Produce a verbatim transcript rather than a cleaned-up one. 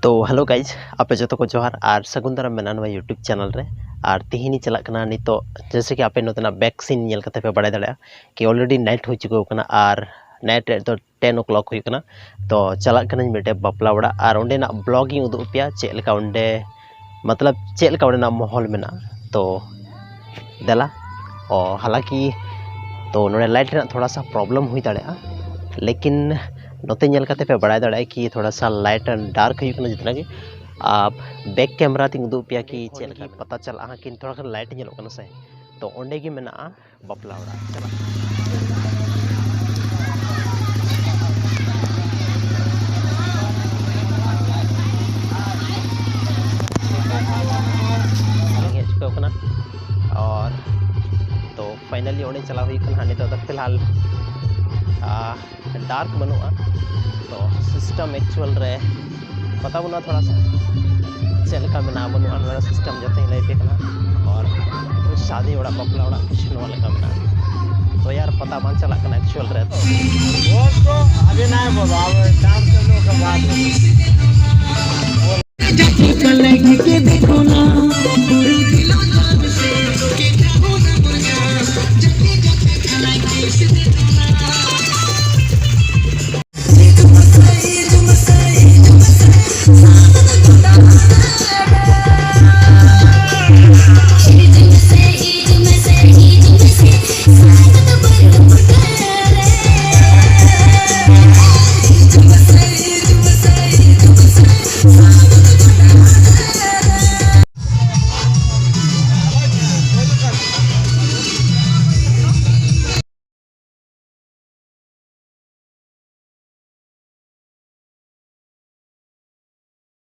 ᱛᱚ ᱦᱮᱞᱳ ᱜᱟᱭᱤᱡᱽ, ᱟᱯᱮ ᱡᱚᱛᱚ ᱠᱚ ᱡᱚᱦᱟᱨ ᱟᱨ ᱥᱟᱹᱜᱩᱱ ᱫᱟᱨᱟᱢ ᱢᱮᱱᱟᱜᱼᱟ ᱱᱚᱣᱟ YouTube ᱪᱮᱱᱮᱞ ᱨᱮ᱾ ᱟᱨ ᱛᱤᱦᱤᱧ ᱤᱧ ᱪᱟᱞᱟᱜ ᱠᱟᱱᱟ ᱱᱤᱛᱚᱜ, ᱡᱮᱭᱥᱮ ᱠᱤ ᱟᱯᱮ ᱱᱚᱛᱮᱱᱟᱜ ᱵᱮᱠ ᱥᱤᱱ ᱧᱮᱞ ᱠᱟᱛᱮ ᱯᱮ ᱵᱟᱲᱟᱭ ᱫᱟᱲᱮᱭᱟᱜᱼᱟ ᱠᱤ ᱚᱞᱨᱮᱰᱤ ᱱᱟᱭᱤᱴ ᱦᱩᱭ ᱪᱩᱠᱟᱹᱣ ᱠᱟᱱᱟ ᱟᱨ ᱱᱟᱭᱤᱴ ᱨᱮ ᱫᱚ ᱴᱮᱱ ᱳ ᱠᱞᱚᱠ ᱦᱩᱭᱩᱜ ᱠᱟᱱᱟ᱾ ᱛᱚ ᱪᱟᱞᱟᱜ ᱠᱟᱹᱱᱟᱹᱧ ᱢᱤᱫᱴᱮᱡ ᱵᱟᱯᱞᱟ ᱚᱲᱟᱜ ᱟᱨ ᱚᱸᱰᱮᱱᱟᱜ ᱵᱞᱚᱜ ᱤᱧ ᱩᱫᱩᱜ ᱟᱯᱮᱭᱟ, ᱪᱮᱫ ᱞᱮᱠᱟ ᱚᱸᱰᱮ, ᱢᱚᱛᱞᱚᱵ ᱪᱮᱫ ᱞᱮᱠᱟ ᱚᱸᱰᱮᱱᱟᱜ ᱢᱚᱦᱚᱞ ᱢᱮᱱᱟᱜᱼᱟ᱾ ᱛᱚ ᱫᱮᱞᱟ᱾ ᱚ ᱦᱟᱞᱟᱠᱤ ᱛᱚ ᱱᱚᱰᱮ ᱞᱟᱭᱤᱴ ᱨᱮᱱᱟᱜ ᱛᱷᱚᱲᱟ ᱥᱟ ᱯᱨᱚᱵᱞᱮᱢ ᱦᱩᱭ ᱫᱟᱲᱮᱭᱟᱜᱼᱟ, ᱞᱮᱠᱤᱱ ᱱᱚᱛᱮ ᱧᱮᱞ ᱠᱟᱛᱮ ᱯᱮ ᱵᱟᱲᱟᱭ ᱫᱟᱲᱮᱭᱟᱜᱼᱟ ᱠᱤ ᱛᱷᱚᱲᱟ ᱥᱟ ᱞᱟᱭᱤᱴ ᱰᱟᱨᱠ ᱦᱩᱭᱩᱜ ᱠᱟᱱᱟ ᱡᱤᱛᱱᱟ ᱜᱮ᱾ ᱟᱨ ᱵᱮᱠ ᱠᱮᱢᱨᱟ ᱛᱤᱧ ᱩᱫᱩᱜ ᱯᱮᱭᱟ ᱠᱤ ᱪᱮᱫ ᱞᱮᱠᱟ ᱯᱟᱛᱟ ᱪᱟᱞᱟᱜᱼᱟ, ᱠᱤᱱ ᱛᱷᱚᱲᱟ ᱜᱟᱱ ᱞᱟᱭᱤᱴ ᱧᱮᱞᱚᱜ ᱠᱟᱱᱟ ᱥᱮ, ᱛᱚ ᱚᱸᱰᱮ ᱜᱮ ᱢᱮᱱᱟᱜᱼᱟ ᱵᱟᱯᱞᱟ ᱚᱲᱟᱜ᱾ ᱪᱟᱞᱟᱜ ᱦᱮᱡ ᱪᱩᱠᱟᱹᱣ ᱠᱟᱱᱟ᱾ ᱟᱨ ᱛᱚ ᱯᱷᱟᱭᱱᱟᱞᱤ ᱚᱸᱰᱮ ᱪᱟᱞᱟᱣ ᱦᱩᱭᱩᱜ ᱠᱟᱱᱟ ᱦᱟᱸᱜ᱾ ᱱᱤᱛᱚᱜ ᱫᱚ ᱯᱷᱤᱞᱦᱟᱞ ᱰᱟᱨᱠ ᱵᱟᱹᱱᱩᱜᱼᱟ, ᱛᱚ ᱥᱤᱥᱴᱮᱢ ᱮᱠᱪᱩᱭᱟᱞ ᱨᱮ ᱯᱟᱛᱟ ᱵᱟᱹᱱᱩᱜᱼᱟ ᱛᱷᱚᱲᱟ ᱥᱟ ᱪᱮᱫ ᱞᱮᱠᱟ ᱢᱮᱱᱟᱜᱼᱟ ᱵᱟᱹᱱᱩᱜᱼᱟ, ᱱᱚᱣᱟ ᱥᱤᱥᱴᱮᱢ ᱡᱚᱛᱚᱧ ᱞᱟᱹᱭ ᱟᱯᱮ ᱠᱟᱱᱟ᱾ ᱟᱨ ᱥᱟᱫᱤ ᱚᱲᱟᱜ, ᱵᱟᱯᱞᱟ ᱚᱲᱟᱜ ᱠᱩᱪ ᱱᱚᱣᱟ ᱞᱮᱠᱟ ᱢᱮᱱᱟᱜᱼᱟ᱾ ᱛᱚ ᱭᱟᱨ, ᱯᱟᱛᱟ ᱵᱟᱝ ᱪᱟᱞᱟᱜ ᱠᱟᱱᱟ ᱮᱠᱪᱩᱭᱟᱞ ᱨᱮ᱾ ᱛᱚ वो तो अभी नहीं बोलो, अब काम से लोग का बात है।